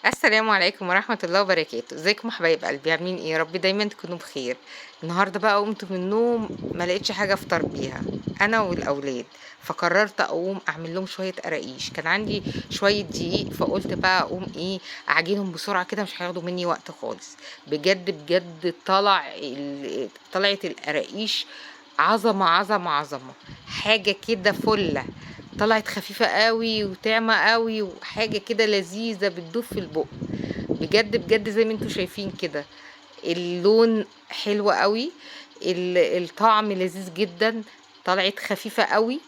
السلام عليكم ورحمة الله وبركاته. ازيكم يا حبايب قلبي؟ عاملين ايه؟ يا رب دايما تكونوا بخير. النهارده بقى قمت من النوم ما لقيتش حاجة افطر بيها انا والاولاد، فقررت اقوم اعمل لهم شوية قراقيش. كان عندي شوية دقيق، فقلت بقى اقوم ايه اعجنهم بسرعة كده، مش هياخدوا مني وقت خالص. بجد بجد طلعت القراقيش عظمه عظمه عظمه، حاجة كده فله. طلعت خفيفة قوي وطعمه قوي وحاجه كده لذيذة بتدوب في البق. بجد بجد زي ما انتوا شايفين كده، اللون حلو قوي، الطعم لذيذ جدا، طلعت خفيفة قوي.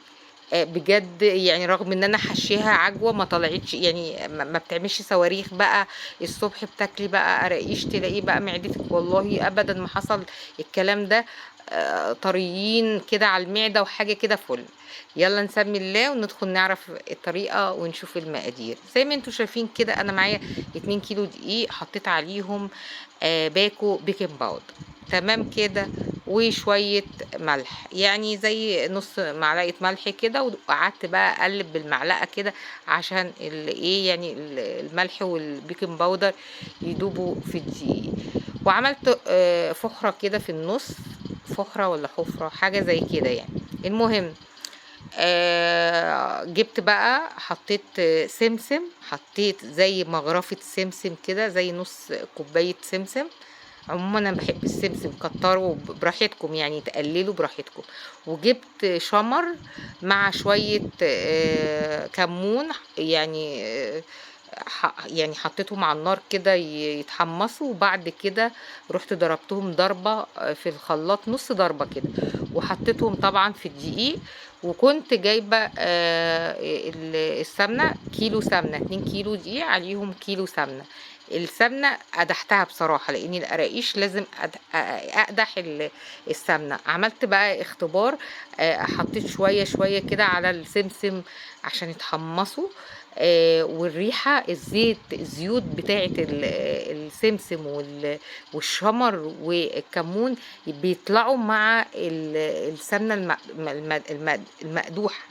بجد يعني رغم ان انا حشيها عجوه ما طلعتش، يعني ما بتعملش صواريخ بقى الصبح بتاكلي بقى قراقيش تلاقيه بقى معدتك، والله ابدا ما حصل الكلام ده. طريين كده على المعدة وحاجه كده فل. يلا نسمي الله وندخل نعرف الطريقة ونشوف المقادير. زي ما انتوا شايفين كده انا معايا 2 كيلو دقيق، حطيت عليهم باكو baking powder، تمام كده، وشوية ملح، يعني زي نص معلقه ملح كده. وقعدت بقى اقلب بالمعلقه كده عشان الايه يعني الملح وال baking powder يدوبوا في الدقيق. وعملت فحره كده في النص، فحره ولا حفره حاجة زي كده يعني. المهم جبت بقى حطيت سمسم، حطيت زي مغرفة سمسم كده، زي نص كوباية سمسم. عموما انا بحب السمسم، كتروا براحتكم يعني، تقللوا براحتكم. وجبت شمر مع شوية كمون، يعني يعني حطيتهم على النار كده يتحمصوا، وبعد كده رحت ضربتهم ضربة في الخلاط، نص ضربة كده، وحطيتهم طبعا في الدقيق. وكنت جايبة السمنة، كيلو سمنة، 2 كيلو دقيق عليهم كيلو سمنة. السمنة قدحتها بصراحة لأن القراقيش لازم أقدح السمنة. عملت بقى اختبار، حطيت شوية شوية كده على السمسم عشان يتحمصوا، والريحة الزيوت بتاعة السمسم والشمر والكمون بيطلعوا مع السمنة المقدوحة،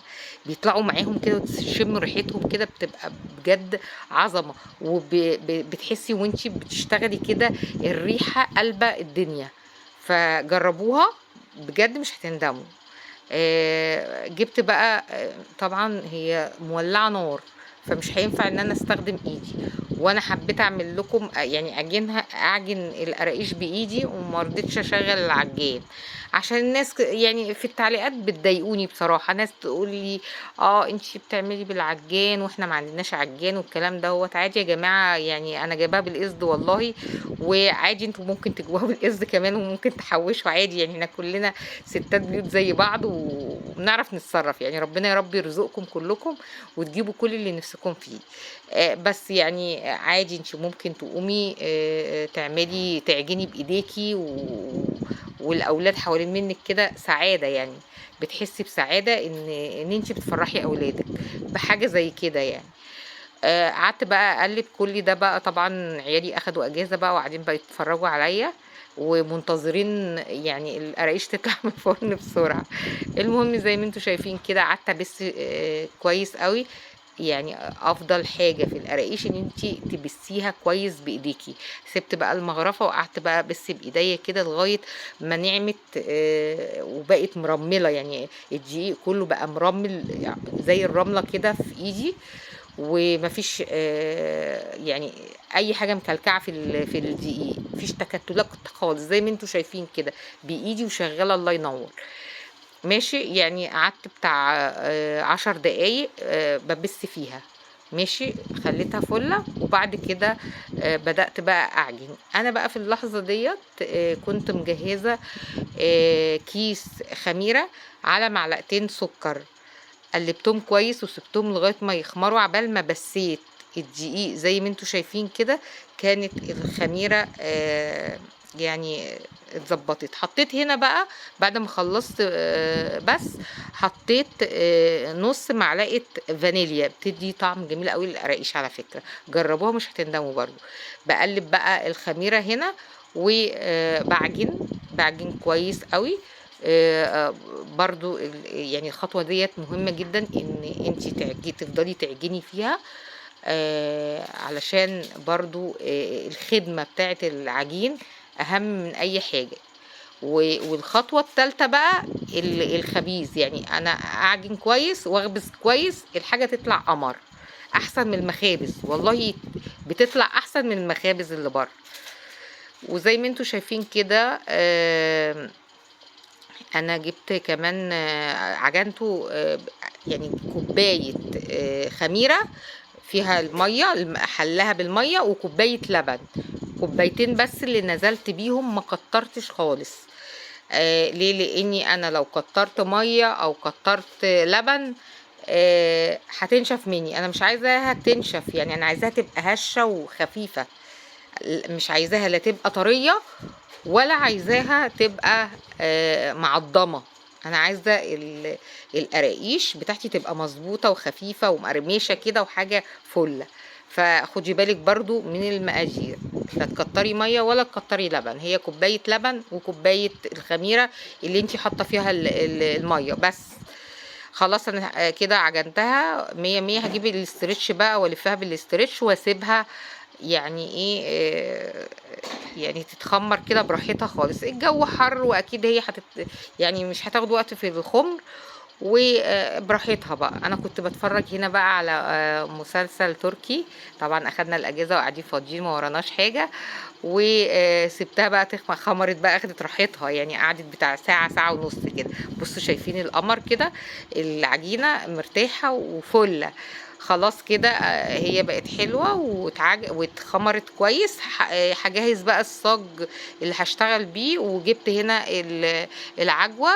بيطلعوا معاهم كده وتشم ريحتهم كده، بتبقى بجد عظمة. وبتحسي وانتي بتشتغلي كده الريحة قلبة الدنيا. فجربوها بجد مش هتندموا. جبت بقى، طبعا هي مولعة نار فمش هينفع ان انا استخدم ايدي، وانا حبيت اعمل لكم يعني اعجن القراقيش بايدي، وما رضيتش اشغل العجان عشان الناس يعني في التعليقات بتضايقوني بصراحة. ناس تقول لي انتي بتعملي بالعجان واحنا ما عندناش عجان والكلام دوت. عادي يا جماعة، يعني انا جايباها بالقصد والله، وعادي انتوا ممكن تجيبوها بالقصد كمان، وممكن تحوشوا عادي، يعني احنا كلنا ستات بيوت زي بعض وبنعرف نتصرف، يعني ربنا يا رب يرزقكم كلكم وتجيبوا كل اللي نفسكم فيه. بس يعني عادي انت ممكن تقومي تعملي تعجني بايديكي والاولاد حوالين منك كده، سعادة يعني، بتحسي بسعادة ان انت بتفرحي اولادك بحاجة زي كده يعني. قعدت بقى اقلب كل ده بقى، طبعا عيالي اخدوا اجازه بقى وقاعدين بقى يتفرجوا عليا ومنتظرين يعني القراقيش تطلع من الفرن بسرعة. المهم زي ما انتوا شايفين كده قعدت ابس كويس قوي. يعني افضل حاجة في القراقيش ان انتي تبسيها كويس بايديكي. سبت بقى المغرفه وقعدت بقى ابس بايديا كده لغاية ما نعمت، وبقت مرمله، يعني الدقيق كله بقى مرمل زي الرملة كده في ايدي، ومفيش يعني اي حاجة مكلكعه في الدقيق، مفيش تكتلات خالص زي ما انتوا شايفين كده بايدي وشغالة. الله ينور. ماشي، يعني قعدت بتاع 10 دقايق ببس فيها، ماشي، خليتها فله. وبعد كده بدأت بقى اعجن. انا بقى في اللحظة ديت كنت مجهزة كيس خميرة على معلقتين سكر، قلبتهم كويس وسبتهم لغاية ما يخمروا. عبال ما بسيت الدقيق زي ما انتوا شايفين كده كانت الخميرة يعني اتظبطت. حطيت هنا بقى بعد ما خلصت، بس حطيت نص معلقة فانيليا، بتدي طعم جميل قوي للقراقيش على فكرة، جربوها مش هتندموا برضو. بقلب بقى الخميرة هنا وبعجن، بعجن كويس قوي. برضو يعني الخطوة ديت مهمة جدا ان انتي تفضلي تعجني فيها. علشان برضو الخدمة بتاعت العجين أهم من أي حاجة. والخطوة التالتة بقى الخبيز، يعني أنا أعجن كويس وأخبز كويس، الحاجة تطلع قمر أحسن من المخابز، والله بتطلع أحسن من المخابز اللي بره. وزي ما انتوا شايفين كده أنا جبت كمان عجنته يعني كوباية خميرة فيها المية، حلها بالمية، وكوباية لبن، كوبايتين بس اللي نزلت بيهم، ما كترتش خالص. ليه؟ لاني انا لو كترت مية او كترت لبن هتنشف مني، انا مش عايزاها تنشف، يعني انا عايزاها تبقى هشه وخفيفة، مش عايزاها لا تبقى طرية ولا عايزاها تبقى معضمه. انا عايزه القراقيش بتاعتي تبقى مظبوطة وخفيفة ومقرمشه كده وحاجه فله. فخدي بالك برضو من المقادير، لا تكتري مية ولا تكتري لبن، هي كوباية لبن وكوبايه الخميره اللي انتي حاطه فيها المية بس. خلاص انا كده عجنتها 100 100. هجيب ال stretch بقى والفها بال stretch واسيبها يعني ايه، يعني تتخمر كده براحتها خالص. الجو حر واكيد هي يعني مش هتاخد وقت في الخمر، وبراحتها بقى. انا كنت بتفرج هنا بقى على مسلسل تركي، طبعا اخدنا الاجازة وقاعدين فاضيين ما وراناش حاجة، وسبتها بقى خمرت بقى، اخدت راحتها، يعني قعدت بتاع ساعة ساعة ونص كده. بصوا شايفين القمر كده، العجينة مرتاحة وفله خلاص كده، هي بقت حلوة واتخمرت كويس. هجهز بقى الصاج اللي هشتغل بيه. وجبت هنا العجوه،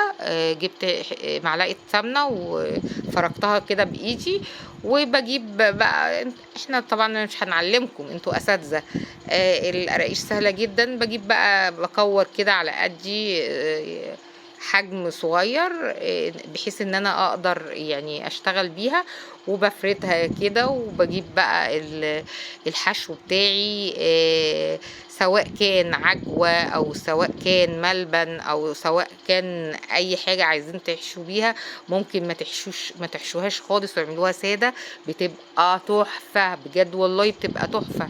جبت معلقه سمنه وفركتها كده بايدي، وبجيب بقى، احنا طبعا مش هنعلمكم انتوا اساتذة، القراقيش سهلة جدا. بجيب بقى بكور كده على قدي حجم صغير، بحيث ان انا اقدر يعني اشتغل بيها، وبفردها كده. وبجيب بقى الحشو بتاعي، سواء كان عجوة او سواء كان ملبن او سواء كان اي حاجة عايزين تحشوا بيها. ممكن ما تحشوهاش خالص واعملوها سادة، بتبقى تحفة بجد والله، بتبقى تحفة.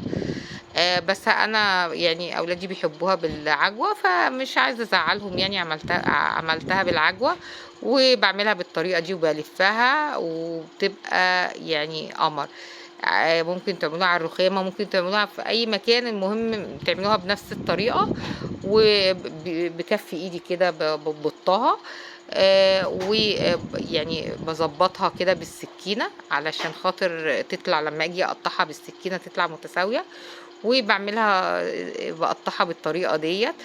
بس انا يعني اولادي بيحبوها بالعجوه، فمش عايزه ازعلهم، يعني عملتها بالعجوه، وبعملها بالطريقة دي وبلفها وبتبقى يعني قمر. ممكن تعملوها على الرخامه، ممكن تعملوها في اي مكان، المهم تعملوها بنفس الطريقة. وبكف ايدي كده ببطها، ويعني بظبطها كده بالسكينة علشان خاطر تطلع لما اجي اقطعها بالسكينة تطلع متساوية، وبعملها بقطعها بالطريقة ديت.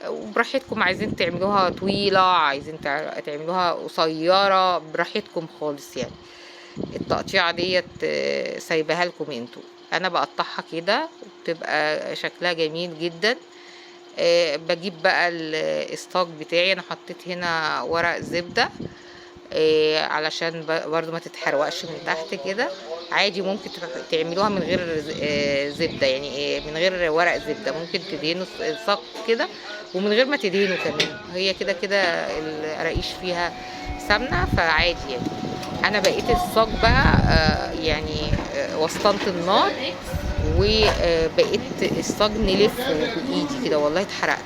وبراحتكم، عايزين تعملوها طويلة، عايزين تعملوها قصيرة، براحتكم خالص. يعني التقطيعه ديت سايباها لكم انتوا، انا بقطعها كده وبتبقى شكلها جميل جدا. بجيب بقى الصاج بتاعي، انا حطيت هنا ورق زبدة علشان برضو ما تتحرقش من تحت كده. عادي ممكن تعملوها من غير زبدة، يعني من غير ورق زبدة، ممكن تدهنوا الصاج كده ومن غير ما تدهنوا كمان، هي كده كده القراقيش فيها سمنة فعادي. يعني انا بقيت الصاج بقى يعني وسطنت النار، وبقيت الصاج نلفه بايدي كده، والله اتحرقت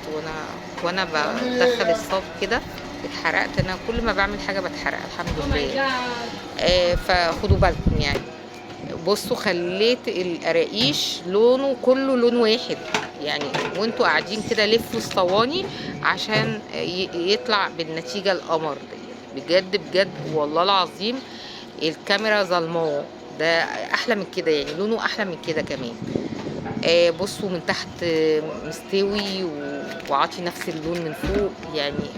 وانا بدخل الصاج كده اتحرقت. انا كل ما بعمل حاجة بتحرق الحمد لله. فخدوا بالكم يعني. بصوا خليت القراقيش لونه كله لون واحد يعني، وانتوا قاعدين كده لفوا الصواني عشان يطلع بالنتيجة القمر دي. بجد بجد والله العظيم الكاميرا ظلماه، ده احلى من كده يعني، لونه احلى من كده كمان. بصوا من تحت مستوي وعاطي نفس اللون من فوق. يعني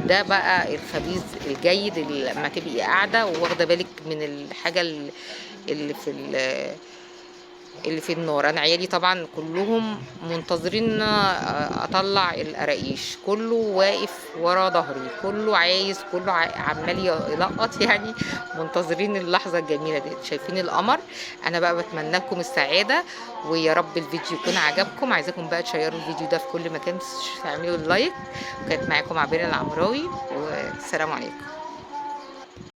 ده بقى الخبيز الجيد اللي لما تبقي قاعدة وواخده بالك من الحاجة اللي في النار. انا عيالي طبعا كلهم منتظرين اطلع القراقيش، كله واقف ورا ظهري، كله عايز، كله عمال يلقط، يعني منتظرين اللحظة الجميلة دي. شايفين القمر؟ انا بقى بتمنى لكم السعادة، ويا رب الفيديو يكون عجبكم. عايزاكم بقى تشيروا الفيديو ده في كل مكان، تعملوا اللايك. وكانت معاكم عبير العمراوي، والسلام عليكم.